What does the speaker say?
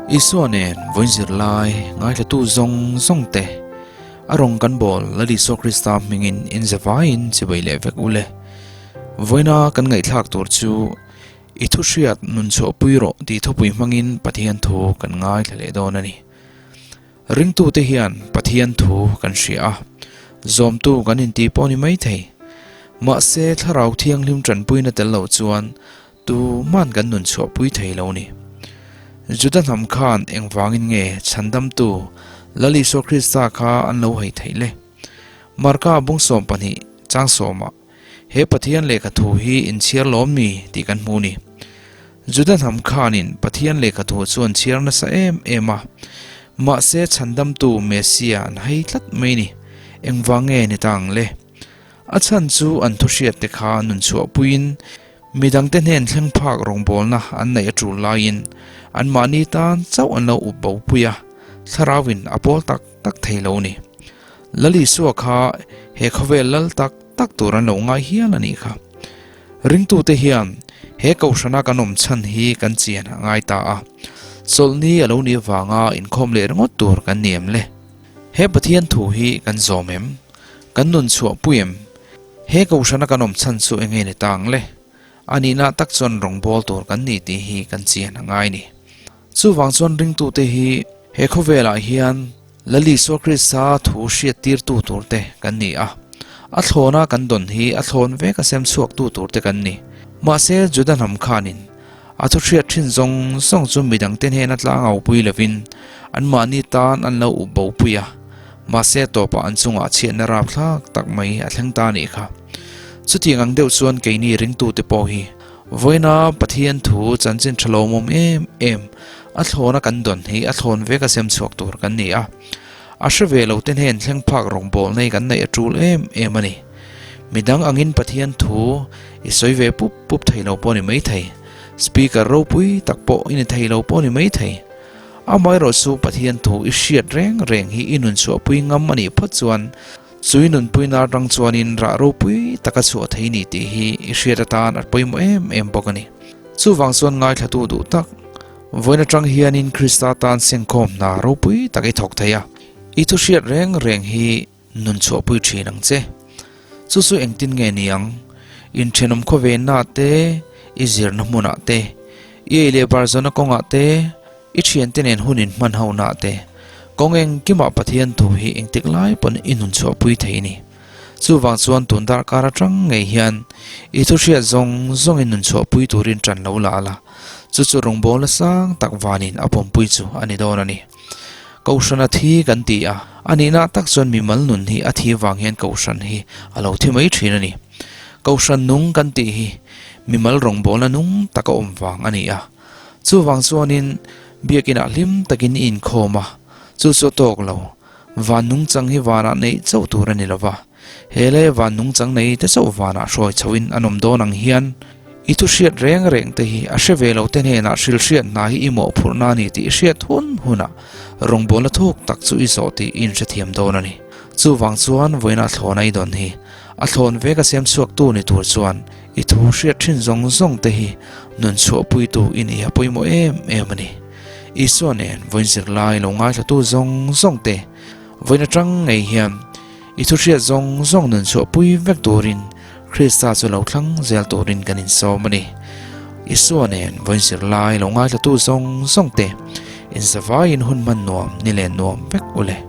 Isua nen vawiin zirlai ngaithlatu zawng zawng te a rawn kan bawl Lal Isua Krista hmingin in zavaiin chibai leh vek ule. Vawiina kan ngaihthlak tur chu I thu hriat nun chhuahpui rawh tih thupui hmangin Pathian thu kan ngaithla leh dawn a ni. Ringtute hian Pathian thu kan hria a, zawmtu kan inti pawh ni mai thei. Mahse Thlarau Thianghlim tanpuina tel lo chuan tuman kan nun chhuahpui thei lo ni. Juda hnam khan engvangin nge chhandamtu Lal Isua Krista kha an lo hei theih le? Marka bung 12 chang sawmah He Pathian lehkha thu hi inchhiar lawm mi tih kan hmu ni. Juda hnam khanin Pathian lehkha thu chu an chhiar nasa em em a, mahse chhandamtu Messia an hei tlat mai ni. Engvang nge ni ta ang le? A chhan chu an thuhriat te kha nun chhuahpuiin midangte hnen thleng phak rawngbawlna an neih a tul laiin anmahni tan chauh an lo up bopui a, thlarauin a pawl tak tak thei lo ni. Lal Isua kha he khawvel lal tak tak tur an lo ngai hial a nih kha. Ringtute hian he kohhrana kan awm chhan hi kan chian a ngai ta a, chawlhni a lo nih avanga inkhawm leh ringawt tur kan ni em le? He Pathian thu hi kan zawm em? Kan nun chhuah pui em? He kohhrana kan awm chhan chu eng nge ni ta ang le? A nihna tak chuan rawngbâwl tur kan ni tih hi kan chian a ngai ni. Chuvang chuan ringtute hi he khawvelah hian Lal Isua Krista thu hriattirtu turte kan ni a, a thlawna kan dawn hi a thlawn vek a sem chhuaktu turte kan ni. Mahse, Juda hnam khanin a thu hriat thin zawng zawng chu midangte hnena tlangau pui lovin anmahni tan an lo up bo pui a, mahse tawpah an chungah chhiatna rapthlak tak mai a thleng ta nih kha. Chutiang ang deuh chuan keini ringtute pawh hi Vawiina Pathian thu chanchin tha lawmawm em em a thlawna kan dawn hi a thlawn vek a sem chhuak tur kan ni a. A hre ve lo te hnen thleng phak rawngbâwl nei kan neih a tul em em a ni. Midang angin Pathian thu i sawi ve pup pup thei lo pawh a ni mai thei. Speaker ropui tak pawh i ni thei lo pawh a ni mai thei. Amaherawh chu Pathian thu i hriat reng reng hi i nun chhuahpui ngam a nih phawt chuan Chui nunpuina atang chuanin rah ropui taka chhuah thei ni tih hi i hriat atan a pawimawh em em bawk a ni. Chuvang chuan ngaithlatu duh tak, vawiin atang hianin Krista tan sengkhawm hna ropui tak i thawk thei a, i thu hriat reng reng hi nun chhuahpui thin ang che. Chu chu engtin nge ni ang? Inthenawm khawvenna te, i zirna hmunah te, i ei leh bar zawhna kawngah te, I thiante nen hun in hman ho nah te, kawng engkimah Pathian thu hi engtik lai pawn i nun chhuahpui thei ni. Chuvang chuan tun darkar atang ngei hian i thu hriat zawng zawng in nun chhuahpui turin tan lo la la, chu chu rawngbawlna sang tak vanin a pawmpui chu a ni dawn a ni. Kohhran a thi kan ti a, a nihna tak chuan mimal nun hi a thi vang hian kohhran hi a lo thi mai thin a ni. Kohhran nung kan tih hi mimal rawngbawlna nung tak a awm vang a ni a. Chuvang chuanin biakinah hlim takin i inkhawm a, chu chu a tawk lo. Van nungchang hi vanah neih chauh tur a ni lo va, he leh van nungchang nei te chauh vanah hruai chhoin an awm dawn ang hian i thu hriat reng reng te hi a hre ve lo te hnenah hrilhriat hna hi i mawhphurhna a ni tih i hriat hun hunah rawngbawlna thuk tak chu i zawh tih i inhrethiam dawn a ni. Chuvang chuan vawiinah thlawna i dawn hi a thlawn vek a siam chhuaktu ni tur chuan I thu hriat thin zawng zawng te hi nun chhuahpuitu i nih a pawimawh em em a ni. Isua nen vawiin zirlai lo ngaithlatu zawng zawng te vawiin atang ngei hian i thu hriat zawng zawng nun chhuahpui vek turin Krista chu lo thlang zel turin kan insawm a ni. Isua nen vawiin zirlai lo ngaithlatu zawng zawng te inzavaiin hun hman nuam ni len nuam vek u le.